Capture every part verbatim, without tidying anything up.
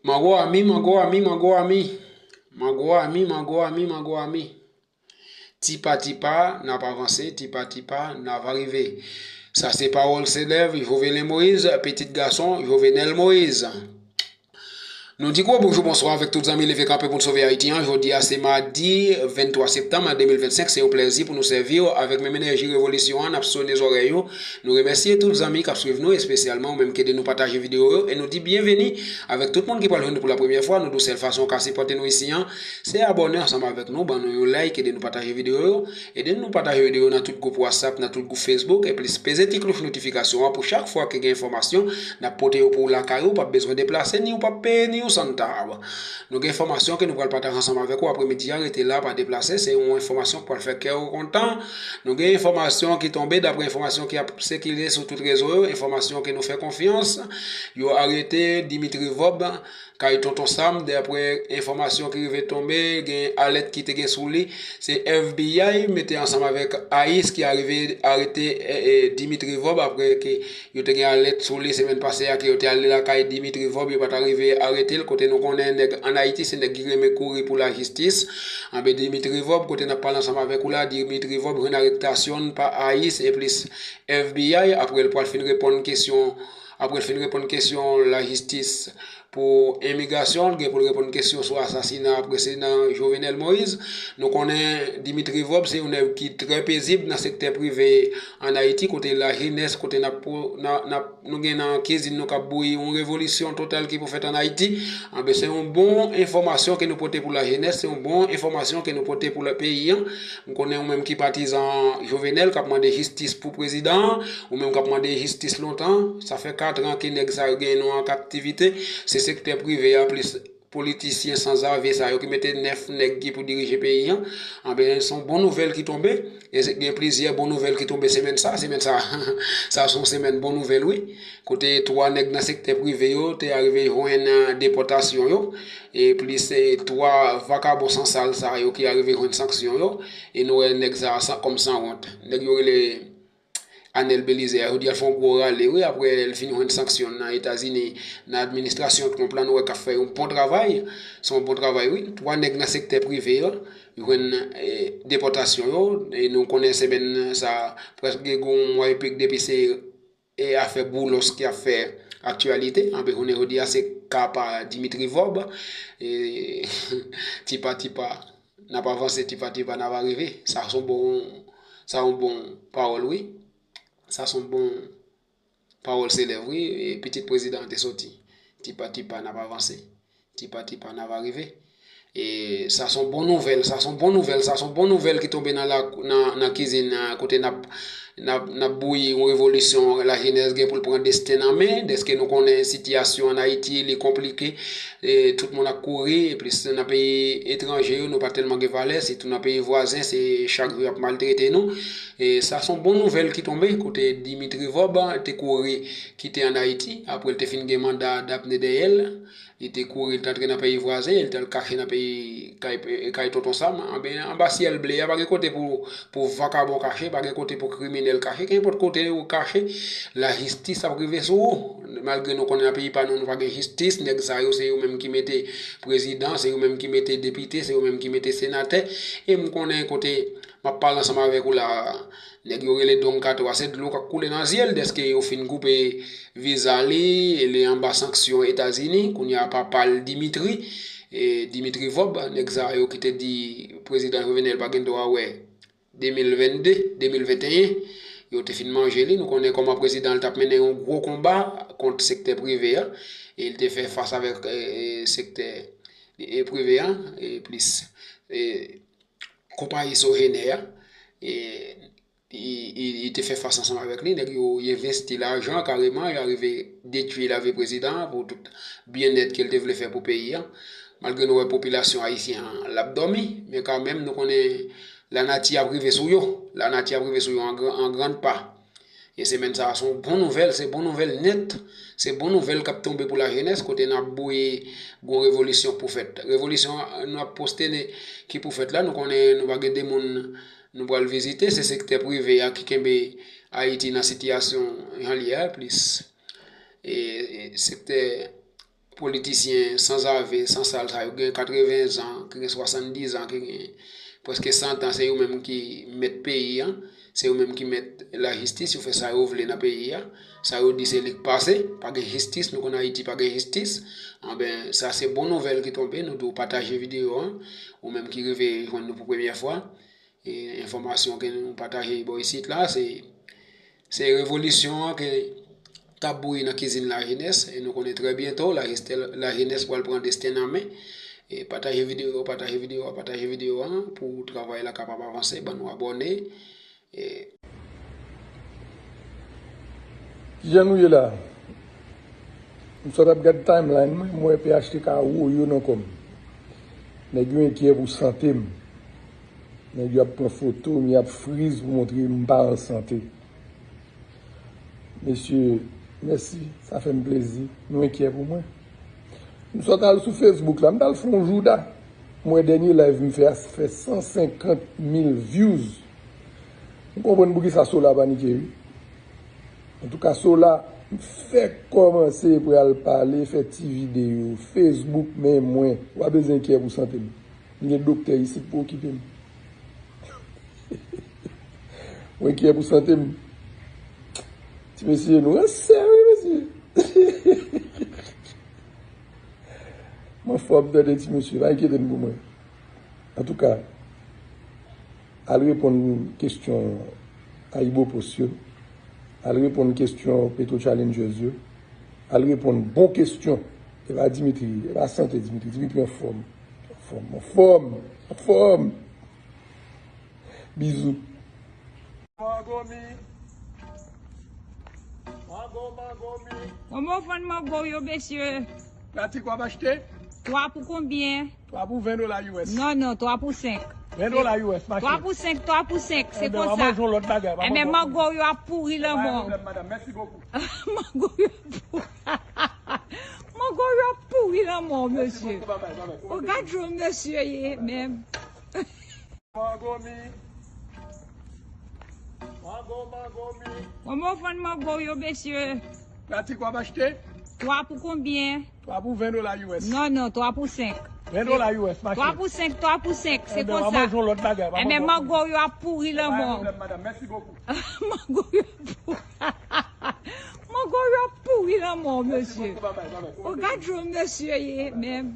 Mango ami, mango ami, mango ami. Mango ami, mango ami, mango ami. Ti pa ti pa, n ap avanse, ti pa ti pa, n ap arive. Sa se pawòl selèv Jovenel Moïse, pitit gason Jovenel Moïse. Nou di gwo bonjou, bonswa avèk tout zanmi Leve Kanpe pou n Sove Ayiti an. Jodi a se madi venntwa septanm de mil vennsenk. Se yon plèzi pou nou sèvi w avèk menm enèji revolisyon an. N ap sone zòrèy yo. Nou remèsye tout zanmi k ap swiv nou, espesyalman ou menm ki ede nou pataje videyo yo. E nou di byenveni avèk tout moun ki pral jwenn nou pou la premyè fwa. Nou di w sèl fason w ka sipòte nou isi an, se abòne ansanm avèk nou, ban nou yon like, ede nou pataje videyo yo. Ede nou pataje videyo nan tout gwoup WhatsApp, nan tout gwoup Facebook, e plis peze ti klouch notifikasyon an pou chak fwa ke gen enfòmasyon, n ap pote yo pou w lakay ou, w p ap bezwen deplase, ni w p ap peye, ni yon sant. Nou gen enfòmasyon ke nou pral pataje ansanm avèk ou apremidi a, rete la, pa deplase, se yon enfòmasyon k pral fè kè w kontan. Nou gen enfòmasyon ki tonbe, daprè enfòmasyon ki ap sikile sou tout rezo yo, enfòmasyon ke nou fè konfyans, yo arete Dimitri Vorbe, kay Tonton Sam, daprè enfòmasyon ki rive tonbe, gen alèt ki te gen sou li. Se F B I mete ansanm avèk ice ki arive arete, e, e, Dimitri Vorbe apre ke yo te gen alèt sou li semèn pase a ke yo te ale lakay Dimitri Vorbe, yo pa t arive arete l, kote nou konnen nèg ann Ayiti se nèg ki renmen kouri pou lajistis. Anben Dimitri Vorbe, kote n ap pale ansanm avèk ou la, Dimitri Vorbe jwenn arestasyon pa ice e plis F B I apre l pral fin reponn kesyon, apre l fin reponn kesyon lajistis pou imigrasyon, l gen pou l reponn kesyon sou asasina prezidan Jovenel Moïse. Nou konnen Dimitri Vorbe se yon nèg ki trè pezib nan sektè prive ann Ayiti, kote lajenès, kote n ap, n ap, n ap, nou gen nan kizin nou k ap bouyi yon revolisyon total ki pou fèt ann Ayiti. Anben, se yon bon enfòmasyon ke nou pote pou lajenès, se yon bon enfòmasyon ke nou pote pou peyi an. M konnen ou menm ki patizan Jovenel k ap mande jistis pou prezidan an, ou menm k ap mande jistis lontan, sa fè kat an ke nèg sa yo gen nou an kaptivite, se sektè prive a plis politisyen sanzave sa yo ki mete nèf nèg ki pou dirije peyi an. Anben, se yon bon nouvèl ki tonbe. E se, gen plizyè bon nouvèl ki tonbe semèn sa. Semèn sa, sa se yon semèn bon nouvèl, wi. Kote twa nèg nan sektè prive yo te arive jwenn, eh, depòtasyon yo. E plis, eh, twa vakabon sansal sa yo ki arive jwenn sanksyon yo. E nou wè nèg sa a san, kòm sanwont. Nèg yo rele Anel Belizaire, jodi a l fè yon gwo rale, wi, apre l fin jwenn sanksyon nan Etazini, nan administrasyon Trump la, nou wè k ap fè yon bon travay. Se yon bon travay, wi. Twa nèg nan sektè prive yo jwenn, eh, depòtasyon yo. E nou konnen semèn sa, prèske gen yon mwa epi depi se, eh, afè Boulos ki ap fè aktyalite. Anben, jounen jodi a, se ka pa Dimitri Vorbe. E, tipa tipa, n ap avanse, tipa tipa, n ap arive. Sa se yon bon, sa yon bon pawòl, wi. Sa se yon bon pawòl selèv, wi. E pitit prezidan an te soti. Tipa tipa, n ap avanse. Tipa tipa, n ap arive. E sa se yon bon nouvèl, sa se yon bon nouvèl, sa se yon bon nouvèl ki tonbe nan la, nan, nan kizin, nan kote n ap, n ap, n ap bouyi yon revolisyon, lajenès gen pou l pran desten nan men, dèske nou konnen sitiyasyon ann Ayiti, li konplike, e tout moun ap kouri, e plis nan peyi etranje yo, nou pa tèlman gen valè, sitou nan peyi vwazen, se chak jou y ap maltrete nou. E sa se yon bon nouvèl ki tonbe, kote Dimitri Vorbe te kouri kite ann Ayiti, apre l te fin gen manda dapne dèyè l. Li te kouri, li t antre nan peyi vwazen, li t al kache nan peyi kay, kay Tonton Sam. Anben, anba syèl ble a, pa gen kote pou, pou vakabon kache, pa gen kote pou kriminèl kache, kenpòt kote ou kache, lajistis ap rive sou ou. Malgre nou konnen nan peyi pa nou, nou pa gen jistis, nèg sa yo, se yo menm ki mete prezidan, se yo menm ki mete depite, se yo menm ki mete senatè. E m konnen kote m ap pale ansanm avèk ou la, nèg yo rele Don Kato a, se dlo k ap koule nan zye l, dèske yo fin koupe viza li, e li anba sanksyon Etazini, kounye a papa l Dimitri, e Dimitri Vorbe, nèg sa yo ki te di prezidan Jovenel pa gen dwa wè de mil vennde, de mil venteyen, yo te fin manje li. Nou konnen kòman prezidan l t ap mennen yon gwo konba kont sektè prive a, e l te fè fas avèk, e, e, sektè, e, prive a, e plis, e, konpayi Sogener a, e, li, li, li te fè fas ansanm avèk li, nèg yo, yo envesti lajan kareman, yo arive detwi lavi prezidan an pou tout byennèt ke l te vle fè pou peyi a. Malgre nou wè popilasyon ayisyen an, l ap dòmi, men kanmenm nou konnen lanati ap rive sou yo, lanati ap rive sou yo an gran, an grann pa. E semèn sa a se yon bon nouvèl, se bon nouvèl nèt, se bon nouvèl k ap tonbe pou lajenès, kote n ap bouyi gon revolisyon pou fèt. Revolisyon nou ap poste ki pou fèt la, nou konnen nou pa gen de moun nou pral vizite, se sektè prive a ki kenbe Ayiti nan sitiyasyon jan l ye a plis. E, e sektè politisyen sanzave, sansal sa yo gen katreven zan, ki gen swasanndiz an, ki gen prèske san an, se yo menm ki mèt peyi a, se yo menm ki mèt lajistis, yo fè sa yo vle nan peyi a. Sa yo di se li k pase, pa gen jistis, nou konn Ayiti pa gen jistis. Anben, sa se bon nouvèl ki tonbe, nou di w pataje videyo a, ou menm ki rive jwenn nou pou premyè fwa. E enfòmasyon ke nou pataje bò isit la, se, se revolisyon an ke k ap bouyi nan kizin lajenès, e nou konnen trè byento, lajestè-, lajenès pral pran desten nan men. E pataje videyo, pataje videyo, pataje videyo a pou travay la kapab avanse, ban nou abòne. E Kijan nou ye la? M sot ap gad timeline mwen, m wè P H T K woyo nan kò m. Nèg yo enkyè pou sante m. Nèg yo ap pran foto m, y ap friz pou montre m pa an sante. Mesye, mèsi, sa fè m plezi. Nou enkyè pou mwen. M sot al sou Facebook la, m t al fè yon jouda. M wè dènye live m fè a fè san senkant mil views. M konprann poukisa Sola panike, wi. Antouka, Sola, m fèk kòmanse pral pale, fè ti videyo, Facebook, men mwen, w a bezwen enkyè pou sante m. M gen doktè isit pou okipe m. Mwen enkyè pou sante m. Ti mesye, nou ranse, wi, mesye. M anfòm tande ti mesye, pa enkyete n pou mwen. Antouka, al reponn kesyon Ayibopost yo, al reponn kesyon Petro Challengers yo, al reponn bon kesyon. E pa Dimitri, e pa sante Dimitri, Dimitri anfòm. Anfòm, anfòm, anfòm. Bizou. Mango mi. Mango, mango mi. Kòman w vann mango yo, mesye? Pratik w ap achte? Twa pou konbyen? Twa pou ven dola U S. Non, non, twa pou senk. Ven dola U S, mache. Twa pou senk, twa pou senk, se konsa. Enben, w a manje yon lòt bagay, w a manje yon lòt bagay. Enben, mango yo ap pouri lanmò. Pa gen pwoblèm, madanm. Mèsi bokou. Mango yo ap pouri. Mango yo ap pouri lanmò, mesye. Mèsi bokou, babay, babay. O, gad jan mesye ye, menm. Mango mi. Mango, mango mi. Kòman w vann mango yo, mesye? Pratik w ap achte? Twa pou konbyen? Twa pou ven dola U S. Non, non, twa pou senk. Ven dola U S, mache. Twa pou senk, twa pou senk, se konsa. Enben, w a manje yon lòt bagay, w a manje yon lòt bagay. Enben, mango yo ap pouri lanmò. Pa gen pwoblèm, madanm. Mèsi bokou. Mango yo ap pouri. Mango yo ap pouri lanmò, mesye. Mèsi bokou, babay, babay. O, gad jan mesye ye, menm.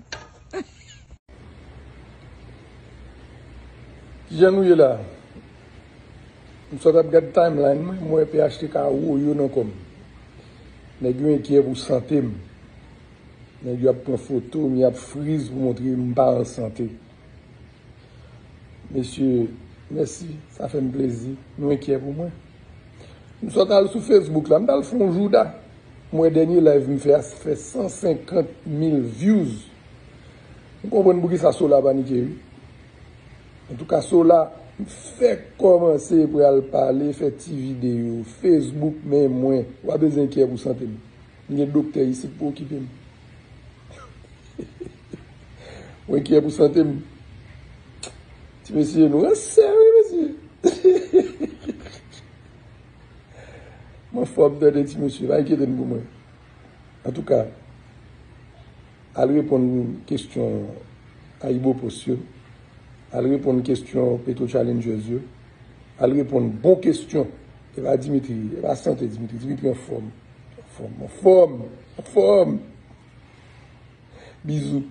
Kijan nou ye la? M sot ap gad timeline mwen, m wè P H T K woyo nan kò m. Nèg yo enkyè pou sante m. Nèg yo ap pran foto m, y ap friz pou montre m pa an sante. Mesye, mèsi, sa fè m plezi. Nou enkyè pou mwen. M sot al sou Facebook la, m t al fè yon jouda. M wè dènye live m fè a fè san senkant mil views. M konprann poukisa Sola panike, wi. Antouka, Sola, m fèk kòmanse pral pale, fè ti videyo, Facebook, men mwen, w a bezwen enkyè pou sante m. M gen doktè isit pou okipe m. Mwen enkyè pou sante m. Ti mesye, nou ranse, wi, mesye. M anfòm tande ti mesye, pa enkyete n pou mwen. Antouka, al reponn kesyon Ayibopost yo, al reponn kesyon Petro Challengers yo, al reponn bon kesyon. E pa Dimitri, e pa sante Dimitri, Dimitri anfòm. Anfòm, anfòm, anfòm. Bizou.